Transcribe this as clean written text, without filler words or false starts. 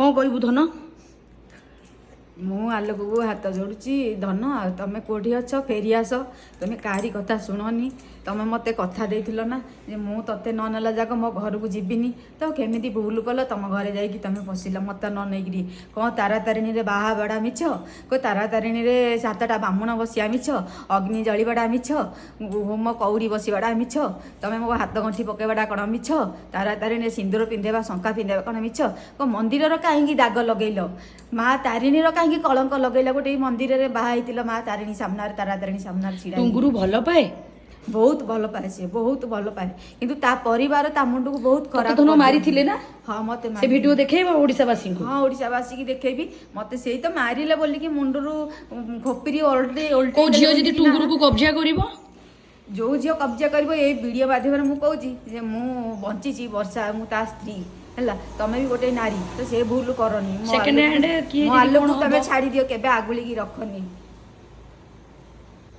କ'ଣ କହିବୁ ଧନ? ମୁଁ ଆଲୋକକୁ ହାତ ଯୋଡୁଛି, ଧନ, ଆଉ ତମେ କୋଉଠି ଅଛ, ଫେରି ଆସ। ତମେ କାହାରି କଥା ଶୁଣନି। ତମେ ମୋତେ କଥା ଦେଇଥିଲ ନା ଯେ ମୁଁ ତତେ ନ ନେଲା ଯାକ ମୋ ଘରକୁ ଯିବିନି। ତ କେମିତି ଭୁଲ କଲ, ତମ ଘରେ ଯାଇକି ତମେ ପଶିଲ ମୋତେ ନ ନେଇକିରି? କ'ଣ ତାରାତାରିଣୀରେ ବାହା ହେବାଟା ମିଛ? କ'ଣ ତାରାତାରିଣୀରେ 7ଟା ବାମୁଣ ବସିବା ମିଛ? ଅଗ୍ନି ଜଳିବାଟା ମିଛ? ହୋମ କଉଡ଼ି ବସିବାଟା ମିଛ? ତମେ ମୋ ହାତ ଗଣ୍ଠି ପକାଇବାଟା କ'ଣ ମିଛ? ତାରାତାରିଣୀରେ ସିନ୍ଦୁର ପିନ୍ଧେଇବା, ଶଙ୍ଖା ପିନ୍ଧେଇବା କ'ଣ ମିଛ? କ'ଣ ମନ୍ଦିରର କାହିଁକି ଦାଗ ଲଗେଇଲ? ମା ତାରିଣୀର କାହିଁକି କଳଙ୍କ ଲଗେଇଲ? ଗୋଟେ ଏଇ ମନ୍ଦିରରେ ବାହା ହେଇଥିଲ, ମା ତାରିଣୀ ସାମ୍ନାରେ, ତାରାତାରିଣୀ ସାମ୍ନାରେ ଛିଡ଼ା ହେଇକି। ଟୁଙ୍ଗୁରୁ ଭଲ ପାଏ? ବହୁତ ଭଲ ପାଏ, ସିଏ ବହୁତ ଭଲ ପାଏ, କିନ୍ତୁ ତା ପରିବାର ତା ମୁଣ୍ଡକୁ ବହୁତ ତତେ ଖରାପ ଧନ କରିଦେଲେ। ମାରିଥିଲେ ନା? ହଁ, ମତେ ସେ ମାରିଥିଲେ। ଭିଡିଓ ଦେଖେଇବ ଓଡ଼ିଶାବାସୀଙ୍କୁ? ହଁ, ଓଡ଼ିଶାବାସୀକି ଦେଖେଇବି। ମତେ ସେଇ ତ ମାରିଲେ ବୋଲିକି ମୁଣ୍ଡରୁ ଖୋପିରି ଓଲଟେଇ ଓଲଟେଇ କୋଉ ଝିଅ ଦେଲେ ଯଦି ବୋଲିକି ନା। ଟୁଙ୍ଗୁରୁକୁ କବ୍ଜା କରିବ? ଯୋଉ ଝିଅ କବ୍ଜା କରିବ, ଏଇ ଭିଡ଼ିଓ ମାଧ୍ୟମରେ ମୁଁ କହୁଛି ଯେ ମୁଁ ବଞ୍ଚିଛି ବର୍ଷା, ମୁଁ ତା ସ୍ତ୍ରୀ ହେଲା। ତମେ ବି ଗୋଟେ ନାରୀ, ତ ସେ ଭୁଲ କରନି। ମୋ Second ଆଲୋକକୁ- hand କିଏ ମୋ ଯଦି ଆଲୋକକୁ କଣ ତମେ ହବ? ଛାଡ଼ି ଦିଅ, କେବେ ଆଗୁଳିକି ରଖନି।